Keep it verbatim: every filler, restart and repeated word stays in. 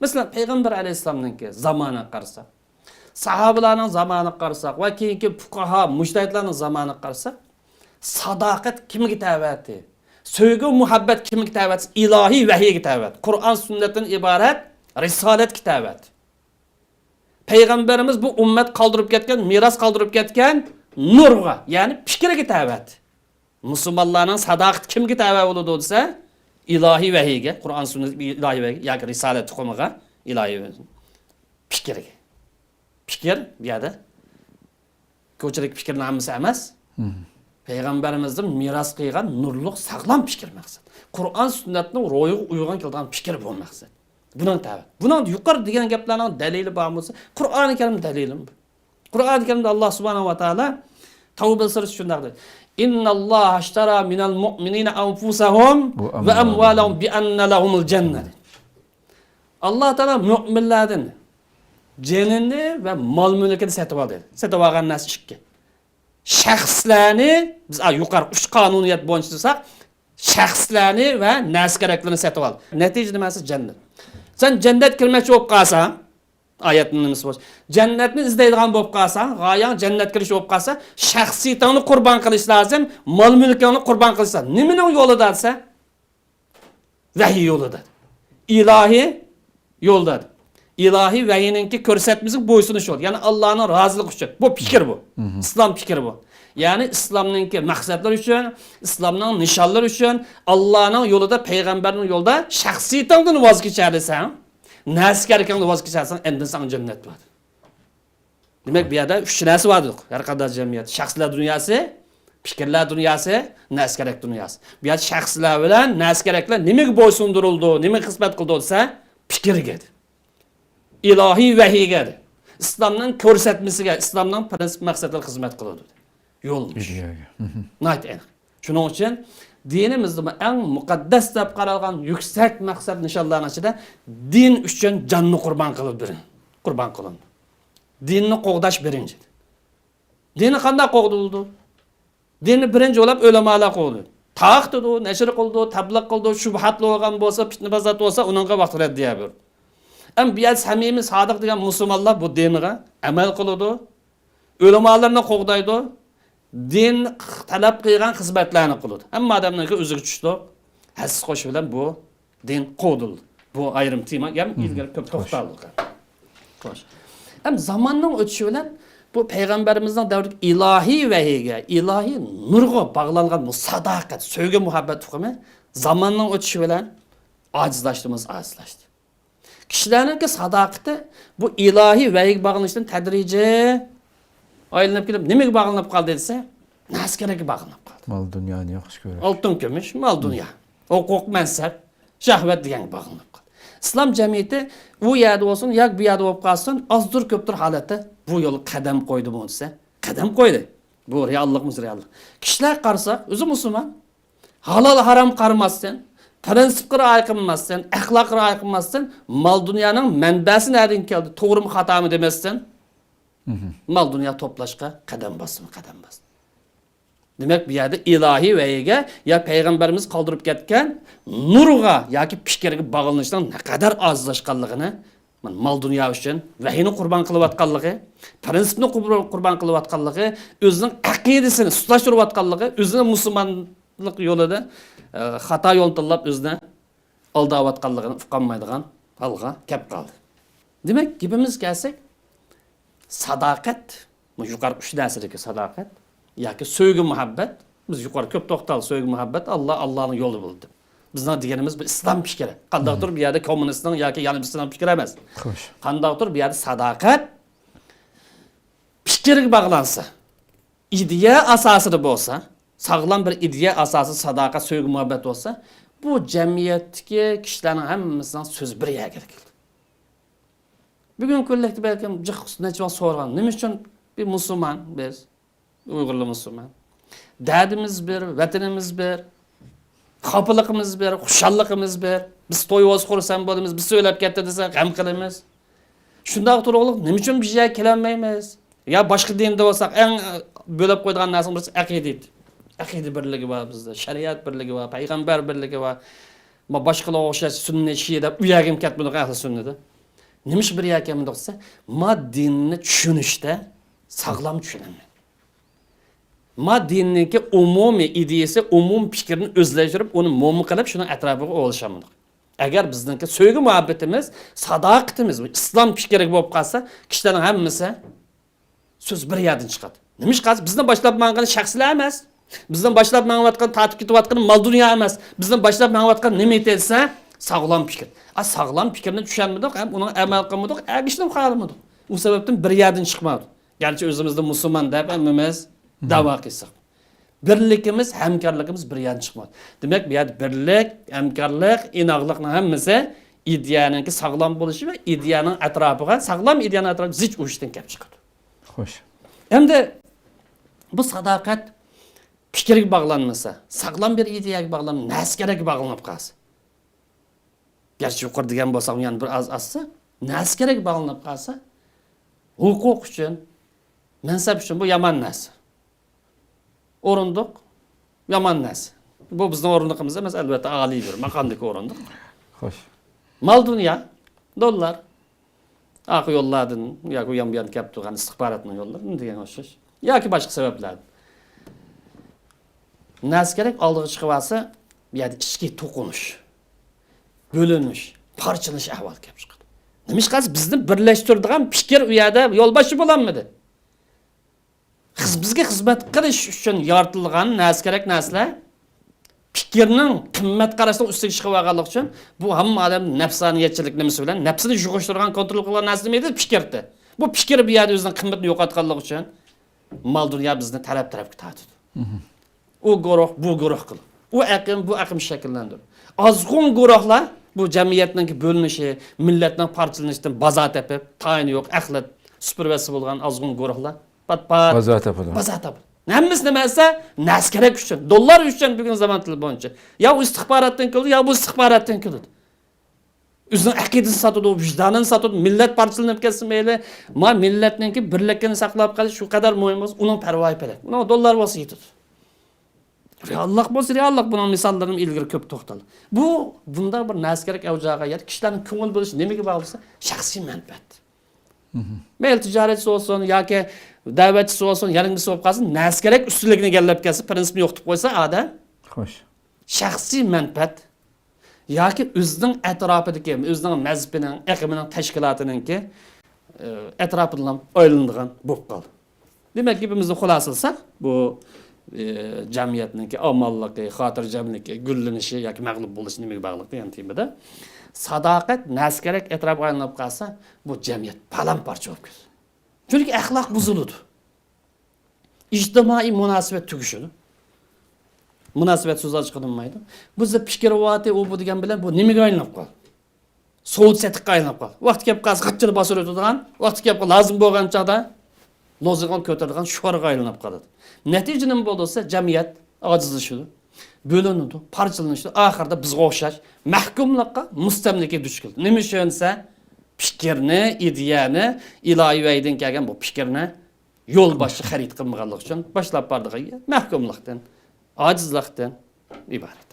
مەسىلەن، پەيغەمبەر ئەلەيھىسسالامنىڭكى زامانىغا قارىساق، ساھابىلارنىڭ زامانىغا قارىساق ۋە كېيىنكى پۇقاھا، مۇجتەھىدلارنىڭ زامانىغا قارىساق، ساداقەت كىمگە تەۋەتى؟ سۆيگۈ، مۇھەببەت كىمگە تەۋەتى؟ ئىلاھىي ۋەھىيگە تەۋەتى. قۇرئان، سۈننەتتىن ئىبارەت رىسالەتكە تەۋەتى. پەيغەمبىرىمىز بۇ ئۈممەت قالدۇرۇپ كەتكەن، مىراس قالدۇرۇپ كەتكەن نۇرغا، يەنى پىكىرگە تەۋەتى. مۇسۇلمانلارنىڭ ساداقىتى كىمگە تەۋە بولىدۇ دېسە، ئىلاھىي ۋەھىيگە، قۇرئان، سۈننەت، ئىلاھىي ۋەھىي ياكى رىسالەت تۇخۇمىغا، ئىلاھىي ۋەھىي. پىكىرگە. پىكىر بۇ يەردە كوچىدىكى پىكىرنامىسى ئەمەس. پەيغەمبىرىمىزدىن مىراس قىلغان نۇرلۇق ساغلام پىكىر مەقسەت. قۇرئان، سۈننەتنىڭ روھىغا ئۇيغۇن كېلىدىغان پىكىر بۇ مەقسەت. بۇنىڭ تەۋە. بۇنىڭ يۇقىرى دېگەن گەپلەرنىڭ دەلىلى بارمۇ دېسە، قۇرئانى كەرىم دەلىلىمۇ بار. قۇرئانى كەرىمدە ئاللا سۇبھانەھۇ ۋە تائالا تەۋبە سۈرىسى شۇنداق دەيدۇ. إن الله اشترى من المؤمنين أنفسهم وأموالهم بأن لهم الجنة. ئاللا تائالا مۆمىنلەردىن جېنىنى ۋە مال مۈلكىنى سېتىۋالدى. سېتىۋالغان نەرسە ئىككى. شەخسلەرنى، بىز، ئا، يۇقىرى ئۈچ قانۇنىيەت بويىچە تۇرساق، شەخسلەرنى ۋە نەرسە كېرەكلىرىنى سېتىۋالدى. نەتىجە نېمە دېسە، جەننەت. سەن جەننەتكە كىرمەكچى بولۇپ قالساڭ، ئايەتنىڭ نېمىسى بولسا، جەننەتنى ئىزدەيدىغان بولۇپ قالساڭ، غايەڭ جەننەتكە كىرىش بولۇپ قالسا، شەخسىيىتىڭنى قۇربان قىلىش لازىم، مال مۈلكۈڭنى قۇربان قىلىش لازىم. نېمىنىڭ يولىدا دېسە، ۋەھىي يولىدا. ئىلاھىي يولدا. ئىلاھىي ۋەھىينىڭكى كۆرسەتمىسىگە بويسۇنۇش يولى. يەنى ئاللانىڭ رازىلىقى ئۈچۈن. بۇ پىكىر بۇ. ئىسلام پىكرى بۇ. يەنى ئىسلامنىڭكى مەقسەتلىرى ئۈچۈن، ئىسلامنىڭ نىشانلىرى ئۈچۈن، ئاللانىڭ يولىدا، پەيغەمبەرنىڭ يولىدا شەخسىيىتىڭدىن ۋاز كېچەلىسەڭ، نەرسە كېرىكىڭدىن ۋاز كېچەلىسەڭ، ئەمدى ساڭا جەننەت بار. دېمەك، بۇ يەردە ئۈچ نەرسە بار دېدۇق. ھەر قانداق جەمئىيەت، شەخسلەر دۇنياسى، پىكىرلەر دۇنياسى، نەرسە كېرەك دۇنياسى. بۇ يەردە شەخسلەر بىلەن نەرسە كېرەكلەر نېمىگە بويسۇندۇرۇلىدۇ، نېمىگە خىزمەت قىلىدۇ دېسە، پىكىرگە دېدى. ئىلاھىي ۋەھىيگە دېدى. ئىسلامنىڭ كۆرسەتمىسىگە، ئىسلامنىڭ پىرىنسىپ مەقسەتلىرىگە خىزمەت قىلىدۇ دېدى. يولمۇش. ئىدىيەگە. ناھايىتى ئېنىق. شۇنىڭ ئۈچۈن دىنىمىزدىمۇ ئەڭ مۇقەددەس دەپ قارالغان يۈكسەك مەقسەت نىشانلارنىڭ ئىچىدە دىن ئۈچۈن جاننى قۇربان قىلىپ بېرىڭ. قۇربان قىلىندى. دىننى قوغداش بىرىنچى. دىننى قانداق قوغدىلىدۇ؟ دىننى بىرىنچى بولۇپ ئۆلىمالار قوغدىدى. تارقىتىدۇ، نەشر قىلىدۇ، تەبلىغ قىلىدۇ، شۇبھاتلار بولغان بولسا، پىتنە-پاسات بولسا، ئۇنىڭغا ۋاقتى رەددىيە بېرىدۇ. ئەمما بۇ يەردە سەمىمىي، سادىق دېگەن مۇسۇلمانلار بۇ دىنغا ئەمەل قىلىدۇ. ئۆلىمالىرىنى قوغدايدۇ، دىن تەلەپ قىلغان خىزمەتلەرنى قىلىدۇ. ھەممە ئادەمنىڭكى ئۆزىگە چۈشلۈك ھەسسە قوشۇش بىلەن بۇ دىن قوغدىلىدۇ. بۇ ئايرىم تېما، يەنى ئىلگىرى كۆپ توختالدۇق. خوش. ئەمما زاماننىڭ ئۆتۈشى بىلەن بۇ پەيغەمبىرىمىزنىڭ دەۋرىدىكى ئىلاھىي ۋەھىيگە، ئىلاھىي نۇرغا باغلانغان بۇ ساداقەت، سۆيگۈ، مۇھەببەت ئۇقۇمى زاماننىڭ ئۆتۈشى بىلەن ئاجىزلاشتىمۇ ئاجىزلاشتى. كىشىلەرنىڭكى ساداقىتى بۇ ئىلاھىي ۋەھىيگە باغلىنىشتىن تەدرىجىي ئايلىنىپ كېلىپ، نېمىگە باغلىنىپ قالدى دېسە، نەرسە كېرەككە باغلىنىپ قالدى. مال دۇنيانى ياخشى كۆرۈش. ئالتۇن، كۈمۈش، مال دۇنيا، ھوقۇق، مەنسەپ، شەھۋەت دېگەنگە باغلىنىپ قالدى. ئىسلام جەمئىيىتى ئۇ يەردە بولسۇن ياكى بۇ يەردە بولۇپ قالسۇن، ئازدۇر كۆپتۇر ھالەتتە بۇ يولغا قەدەم قويدىمۇ دېسە، قەدەم قويدى. بۇ رېئاللىقىمىز، رېئاللىق. كىشىلەرگە قارىساق، ئۆزى مۇسۇلمان. ھالال ھارام قارىماستىن، پىرىنسىپقا رىئايە قىلماستىن، ئەخلاققا رىئايە قىلماستىن، مال دۇنيانىڭ مەنبەسى نەدىن كەلدى، توغرىمۇ خاتامۇ دېمەستىن، مال دۇنيا توپلاشقا قەدەم باستىمۇ، قەدەم باستى. دېمەك، بۇ يەردە ئىلاھىي ۋەھىيگە يا پەيغەمبىرىمىز قالدۇرۇپ كەتكەن نۇرغا ياكى پىكىرگە باغلىنىشنىڭ نەقەدەر ئازلاشقانلىقىنى، مال دۇنيا ئۈچۈن ۋەھىينى قۇربان قىلىۋاتقانلىقى، پىرىنسىپنى قۇر-، قۇربان قىلىۋاتقانلىقى، ئۆزىنىڭ ئەقىدىسىنى سۇسلاشتۇرۇۋاتقانلىقى، ئۆزىنى مۇسۇلمانلىق يولىدا، ئە، خاتا يولنى تاللاپ، ئۆزىنى ئالداۋاتقانلىقىنى ئۇقالمايدىغان ھالغا كەپ قالدى. دېمەك، گېپىمىزگە كەلسەك، ساداقەت، بۇ يۇقىرىقى ئۈچ نەرسىدىكى ساداقەت ياكى سۆيگۈ، مۇھەببەت، بىز يۇقىرى كۆپ توختالدۇق، سۆيگۈ، مۇھەببەت، ئاللا، ئاللانىڭ يولى بولدى. بىزنىڭ دېگىنىمىز بۇ ئىسلام پىكرى. قانداقتۇر بۇ يەردە كوممۇنىستنىڭ ياكى يەنە بىرسىنىڭ پىكرى ئەمەس. خوش. قانداقتۇر بۇ يەردە ساداقەت پىكىرگە باغلانسا، ئىدىيە ئاساسىدا بولسا، ساغلام بىر ئىدىيە ئاساسى، ساداقەت، سۆيگۈ، مۇھەببەت بولسا، بۇ جەمئىيەتتىكى كىشىلەرنىڭ ھەممىسىنىڭ سۆزى بىر يەرگە كېلىدۇ. بۈگۈنكى كۈنلۈكتە بەلكىم جىق نەچچە ۋاقىت سورىغان، نېمە ئۈچۈن بىز مۇسۇلمان، بىز ئۇيغۇرلار مۇسۇلمان؟ دەردىمىز بىر، ۋەتىنىمىز بىر، خاپىلىقىمىز بىر، خۇشاللىقىمىز بىر. بىز توي بولسا خۇرسەن بولىمىز، بىز ئۆلۈپ كەتتى دېسە غەم قىلىمىز. شۇنداق تۇرۇقلۇق نېمە ئۈچۈن بىر يەرگە كېلەلمەيمىز؟ يا باشقا دىندا بولساق، ئەڭ بۆلۈپ قويىدىغان نەرسىنىڭ بىرسى ئەقىدە. ئەقىدە بىرلىكى بار بىزدە، شەرىئەت بىرلىكى بار، پەيغەمبەر بىرلىكى بار. ما باشقىلارغا ئوخشاش سۈننى، شىئە دەپ ئۇ يەرگىمۇ كەتمىدۇق ئەھلى سۈننىدە. نېمىشقا بىر يەرگە كەلمىدۇق دېسە، ما دىننى چۈشىنىشتە ساغلام چۈشىنەلمىدۇق. ما دىننىڭكى ئومۇمىي ئىدىيىسى، ئومۇمىي پىكرىنى ئۆزلەشتۈرۈپ، ئۇنى موما قىلىپ، شۇنىڭ ئەتراپىغا ئولىشالمىدۇق. ئەگەر بىزنىڭكى سۆيگۈ مۇھەببىتىمىز، ساداقىتىمىز بۇ ئىسلام پىكرىگە بولۇپ قالسا، كىشىلەرنىڭ ھەممىسى سۆز بىر يەردىن چىقىدۇ. نېمىشقا؟ بىزنىڭ باشلاپ ماڭغان شەخسلەر ئەمەس. بىزنىڭ باشلاپ مېڭىۋاتقان، تارتىپ كېتىۋاتقان مال دۇنيا ئەمەس. بىزنىڭ باشلاپ مېڭىۋاتقان نېمە دېسە، ساغلام پىكىر. ئا، ساغلام پىكىرنى چۈشەنمىدۇق، ھەم ئۇنىڭ ئەمەل قىلمىدۇق، ئەگىشىنىمۇ قىلالمىدۇق. ئۇ سەۋەبتىن بىر يەردىن چىقمىدۇق. گەرچە ئۆزىمىزنى مۇسۇلمان دەپ ھەممىمىز دەۋا قىلساق. بىرلىكىمىز، ھەمكارلىقىمىز بىر يەردىن چىقمىدى. دېمەك، بۇ يەردە بىرلىك، ھەمكارلىق، ئىناقلىقنىڭ ھەممىسى ئىدىيەنىڭكى ساغلام بولۇشى ۋە ئىدىيەنىڭ ئەتراپىغا، ساغلام ئىدىيەنىڭ ئەتراپىغا زىچ ئۇرۇشتىن كەپ چىقىدۇ. خوش. ئەمدى بۇ ساداقەت پىكىرگە باغلانمىسا، ساغلام بىر ئىدىيەگە باغلانمىسا، نەرسە كېرەككە باغلىنىپ قالسا. گەرچە يۇقىرى دېگەن بولساقمۇ، يەنە بىر ئاز ئاچسا، نەرسە كېرەككە باغلىنىپ قالسا، ھوقۇق ئۈچۈن، مەنسەپ ئۈچۈن بۇ يامان نەرسە. ئورۇندۇق يامان نەرسە. بۇ بىزنىڭ ئورۇندۇقىمىز ئەمەس، ئەلۋەتتە، ئالىي بىر ماقامدىكى ئورۇندۇق. خوش. مال دۇنيا، دوللار، ئارقا يوللاردىن ياكى ئۇيان بۇيان كەپ تۇرغان ئىستىخباراتنىڭ يوللىرى دېگەن ئوخشاش. ياكى باشقا سەۋەبلەردىن. نەرسە كېرەك ئالدىغا چىقىۋالسا، بۇ يەردە ئىچكى توقۇنۇش، بۆلۈنۈش، پارچىلىنىش ئەھۋالى كەپ چىقىدۇ. نېمىشقا دېسە، بىزنى بىرلەشتۈرىدىغان پىكىر ئۇ يەردە يولباشچى بولالمىدى. خىز-، بىزگە خىزمەت قىلىش ئۈچۈن يارىتىلغان نەرسە كېرەك نەرسىلەر پىكىرنىڭ قىممەت قاراشنىڭ ئۈستىگە چىقىپ ئالغانلىقى ئۈچۈن، بۇ ھەممە ئادەم نەپسانىيەتچىلىك نېمىسى بىلەن، نەپسىنى يۇغۇشتۇرغان، كونترول قىلغان نەرسە نېمە ئىدى؟ پىكىر ئىدى. بۇ پىكىر بۇ يەردە ئۆزىنىڭ قىممىتىنى يوقاتقانلىقى ئۈچۈن، مال دۇنيا بىزنى تەرەپ-تەرەپكە تارتىدۇ. ئۇ گۇرۇھ، بۇ گۇرۇھ قىلىپ، ئۇ ئېقىم، بۇ ئېقىم شەكىللەندۈرۈپ، ئازغۇن گۇرۇھلار بۇ جەمئىيەتنىڭكى بۆلۈنۈشى، مىللەتنىڭ پارچىلىنىشىدىن بازار تېپىپ، تايىنى يوق، ئەخلەت سۈپۈرۈۋەتسە بولغان ئازغۇن گۇرۇھلار پات-پات بازار تاپىدۇ. بازار تاپىدۇ. ھەممىسى نېمە دېسە، نەرسە كېرەك ئۈچۈن، دوللار ئۈچۈن بۈگۈن زامان تىلى بويىچە. يا ئۇ ئىستىخباراتتىن كېلىدۇ، يا بۇ ئىستىخباراتتىن كېلىدۇ. ئۆزىنىڭ ئەقىدىسىنى ساتىدۇ، ۋىجدانىنى ساتىدۇ، مىللەت پارچىلىنىپ كەتسە مەيلى، ما مىللەتنىڭكى بىرلىكىنى ساقلاپ قېلىش شۇ قەدەر مۇھىم بولسا، ئۇنىڭ پەرۋايى پەلەك. ئۇنىڭغا دوللار بولسا يېتىدۇ. رېئاللىق بولسا رېئاللىق، بۇنىڭ مىساللىرىنى ئىلگىرى كۆپ توختالدى. بۇ، بۇنداق بىر نەرسە كېرەك ئەۋج ئالغان يەردە كىشىلەرنىڭ كۆڭۈل بۆلۈشى نېمىگە باغلىسا، شەخسىي مەنپەئەت. مەيلى تىجارەتچىسى بولسۇن ياكى دەۋەتچىسى بولسۇن، يەنە نېمىسى بولۇپ قالسۇن، نەرسە كېرەك ئۈستۈنلۈكىنى ئىگىلەپ كەلسە، پىرىنسىپنى يوقىتىپ قويسا ئادەم، خوش، شەخسىي مەنپەئەت ياكى ئۆزىنىڭ ئەتراپىدىكى، ئۆزىنىڭ مەزھىپىنىڭ، ئېقىمىنىڭ، تەشكىلاتىنىڭكى، ئە، ئەتراپىدىلا ئايلىنىدىغان بولۇپ قالدى. دېمەك، گېپىمىزنى خۇلاسىلىساق، بۇ، ئە، جەمئىيەتنىڭكى ئامانلىقى، خاتىرجەملىكى، گۈللىنىشى ياكى مەغلۇپ بولۇشى نېمىگە باغلىق دېگەن تېمىدا، ساداقەت، نەرسە كېرەك ئەتراپىغا ئايلىنىپ قالسا، بۇ جەمئىيەت پالان-پارچە بولۇپ كېتىدۇ. چۈنكى ئەخلاق بۇزۇلىدۇ. ئىجتىمائىي مۇناسىۋەت تۈگىشىدۇ. مۇناسىۋەت سۆزى ئاچىقىدىنمايدۇ. بىز پىكىر ۋاتى ئۇ بۇ دېگەن بىلەن بۇ نېمىگە ئايلىنىپ قالدى؟ سودا سېتىققا ئايلىنىپ قالدى. ۋاقتى كەپ قالسا قاچىنى باستۇرۇپ ئۆتىدىغان، ۋاقتى كەپ قالسا لازىم بولغان چاغدا لوزۇنغا كۆتۈرىدىغان شوئارغا ئايلىنىپ قالىدۇ. نەتىجە نېمە بولىدۇ دېسە، جەمئىيەت ئاجىزلىشىدۇ، بۆلۈنىدۇ، پارچىلىنىشىدۇ. ئاخىرىدا بىزگە ئوخشاش مەھكۇملۇققا، مۇستەملىكىگە دۇچ كېلىدۇ. نېمە ئۈچۈن دېسە، پىكىرنى، ئىدىيەنى، ئىلاھىي ۋەھىيدىن كەلگەن بۇ پىكىرنى يولباشچى خەرىت قىلمىغانلىقى ئۈچۈن باشلاپ بارىدىغان يەر مەھكۇملۇقتىن، ئاجىزلىقتىن ئىبارەت.